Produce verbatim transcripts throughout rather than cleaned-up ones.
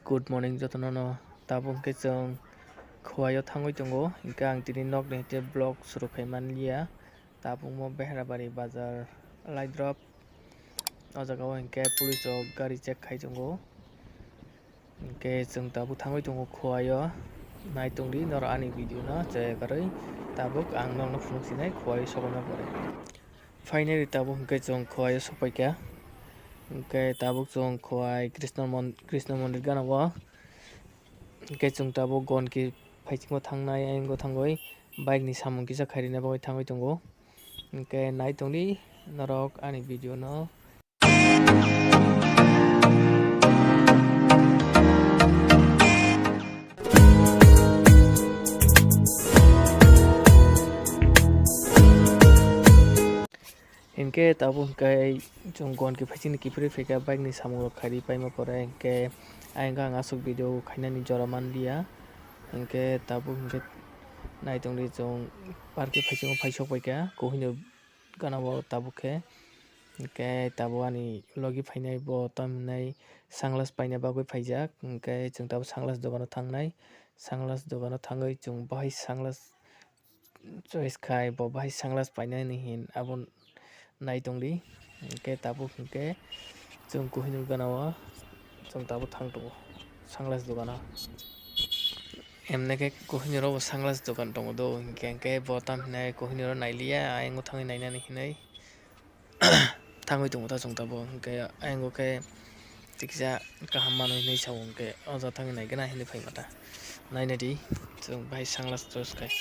Good morning jotono no. Tabuk hwnkhe chwng Khowai o thangwi tongo, hwnkhe ang tini nokni hwnkhe vlog suru khai manliya. Tabuk mo Behrabari bazar lai drop. O jaga o hwnkhe police rok gari check khai tongo. Hwnkhe chwng tabuk thangwi tongo Khowai o. Nai tongdi norok ani video no cheyakarwi. Tabuk ang nokno phunuk sinai Khowai o sokoima pore. Finally tabuk hwnkhe chwng Khowai o sokpaikha. Hwnkhe tabuk chwng Khowai Krishna mon-, Krishna mondir gana o. Hwnkhe chwng tabuk Gonki phaichingmo thangnai, ayang o thangwi bike ni samung kisa khairina bagwi thangwi tongo. Hwnkhe nai tongdi norok ani video no. Hinkhe tabuk hwnkhe chwng Gonki phaichini kiphilwi phaikha, bike ni samung rok khairwi paima pore, hinkhe ayang ang aswk video khainani jora manliya. Hinkhe tabuk hinkhe nai tongdi chwng park o phaichingmo phai sokpaikha, Kohinoor gana o tabuk khe. Hinkhe tabuk ani logi phainai bo tamo hinai sunglass paina bagwi phaijak, hinkhe chwng tabuk sunglass dogano thangnai, sunglass dogano thangwi chwng bahai sunglass choice khai, bo bahai sunglass painani hin abo nai tongdi. Hinkhe tabuk hinkhe chwng Kohinoor gana o chwng tabuk thang tongo sunglass dogano. Emne khe Kohinoor o bo sunglass dogan tongo do, hinkhe, hinkhe bo tamo hinai Kohinoor o nailiya, ayang o thangwi nainani hinwi thangwi tongo ta chwng tabuk, hinkhe ayang o khe tiksa kaham manwi hinwi sao, hinkhe o jaga thangwi naigwna hinwi phaima ta. Nainadi chwng bahai sunglass choice khai.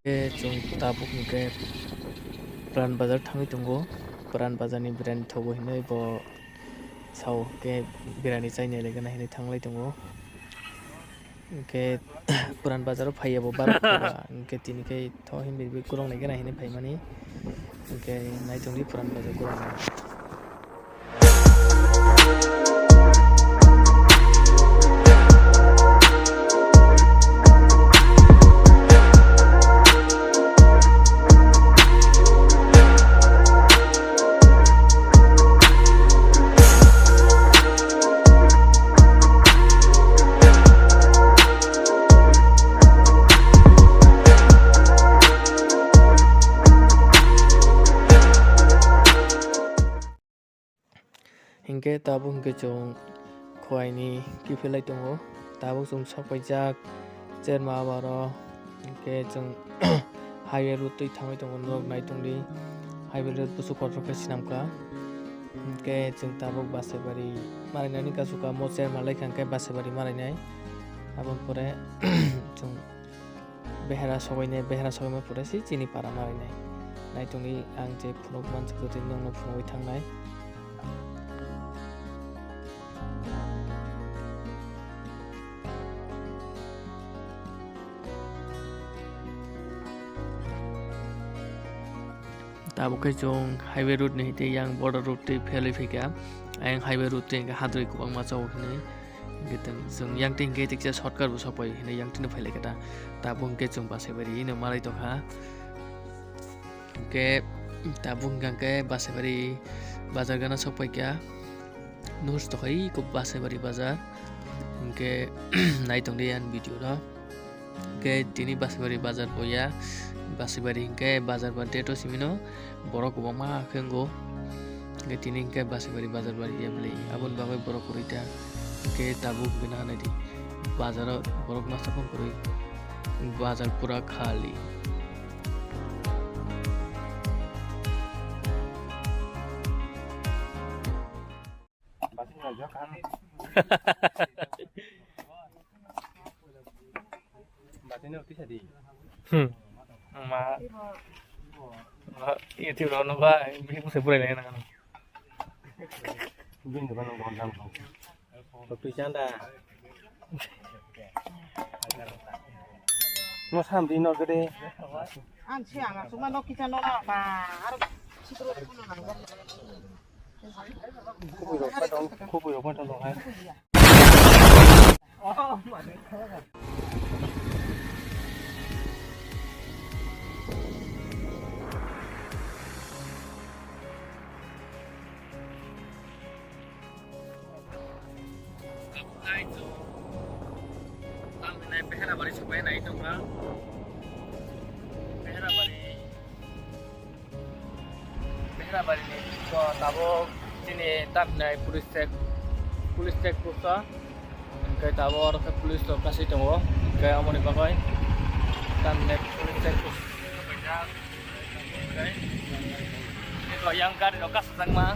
Khe chwng tabuk hinkhe Puran Bazar thangwi tongo. Puran Bazar ni birani thogo hinwi bo sao khe birani chaina legana hinwi thanglai tongo. Hinkhe Puran Bazar o phaiya bo bar hinkhe tini khe tho hinwi kwrwng naigana hinwi phaimani. Hinkhe nai tongdi Puran Bazar kwrwng nai. Hinkhe tabuk hinkhe chwng Khowai ni kiphilai tongo. Tabuk chwng sokpaijak Cherma abaro. Hinkhe chwng highway road twi thangwi tongo, norok nai tongdi. Highway road busu kotor khe swnamkha. Hinkhe chwng tabuk Basaibari marainani kasu kamo Cherma laikha hinkhe Basaibari marainai. Aboni pore chwng Behera sobainai, Behera sobaima pore se chini para marainai. Nai tongdi ang je phunuk manjak jotoni nokno phunugwi thangnai. Tabuk khe chwng highway road ni hwnkhe yang border road twi phelwi phaikha. Ayang highway road twi hwnkhe hadrwi kwbangma chawi hwnwi. Hwnkhe chwng yang twi hwnkhe tiksa shortcut bo sokphai hwnwi yang twino phailaikha ta. Tabuk hwnkhe chwng Basaibari hino malai tongkha. Hwnkhe tabuk hwnkhe Basaibari bazar gana sokphaikha. Nuhur se tongkha iko Basaibari bazar. Hwnkhe nai tongdi ani video no. Hwnkhe tini Basaibari bazar boya. Basaibari hwnkhe bazar ba date o simino borok kwbangma khe wngo. Hingke tini hingke Basibari bazar bari ya bwlai. Aboni bagwi borok kwrwi ta. Hingke tabuk bini hanai di. Bazaro borok masa phone kwrwi. Bazar pura khali. Hmm. Ma. Ma, YouTube rok no ba, bini bwsai burai lai nang. Bini ba nang bon jang. Kopi chanda. No sam di no gede. Ang si ang asuma no kita no na ba. Aro sikro no na. Khubui rok pa tong, khubui rok pa tong hai. Tamni nai Behrabari sokbai nai tongkha. Behrabari. Behrabari ni bisingo tabuk chini tamni nai police check, police check post o. Hingke tabuk oro khe police rok kasui tongo. Hingke amoni bagwi tamni nai police check post o kaijak. Hingke eko yang gari rok kasijak ma.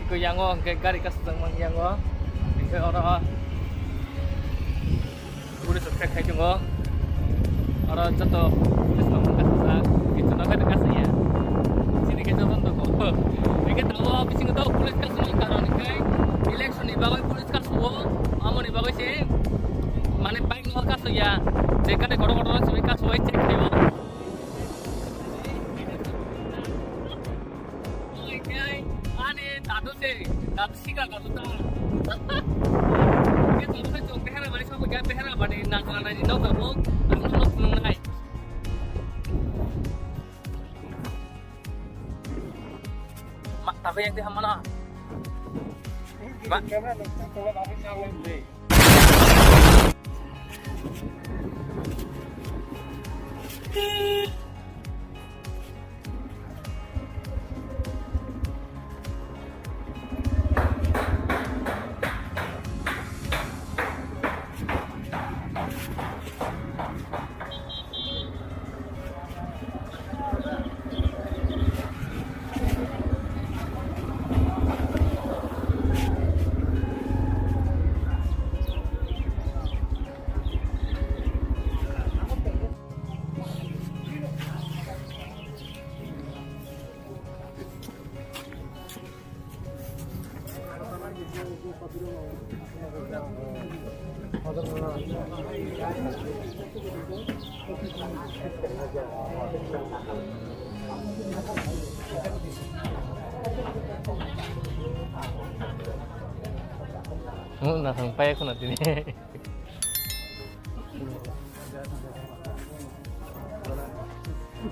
Eko yango hingke gari kasijak ma yango. Hingke oro. Police rok check khai tongo. Oro joto police rok kasijak, kichuna khe kasaya. Chini khe joto tongo. Hingke tabuk bisingo tabuk police kasumani karon hingke election ni bagwi police kasuo. Amoni bagwi se mane bike no kasuya. Je kate kotor kotor se kasuo check khaio. Ani dadu se, dadu sika dadu ta. Ke dadu se chok behera bari sobo ke behera bari na na ni no ko. Ang no no nai. Ma, tapi yang di mana? Ma. Oh, na thang pai khuna tini.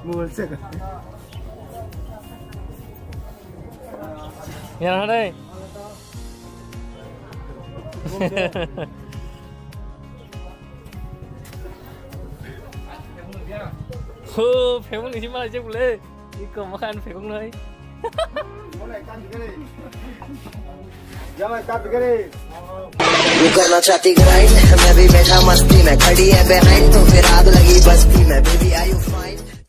Mobile check. Yan ha dai. Ho, phemung ni sima je bule. Iko makan phemung noi. Too करना चाहती ग्राइंड, मैं भी बैठा मस्ती में, खड़ी है बिहाइंड, तो फिर आग लगी बस्ती में, बेबी आर यू फाइन?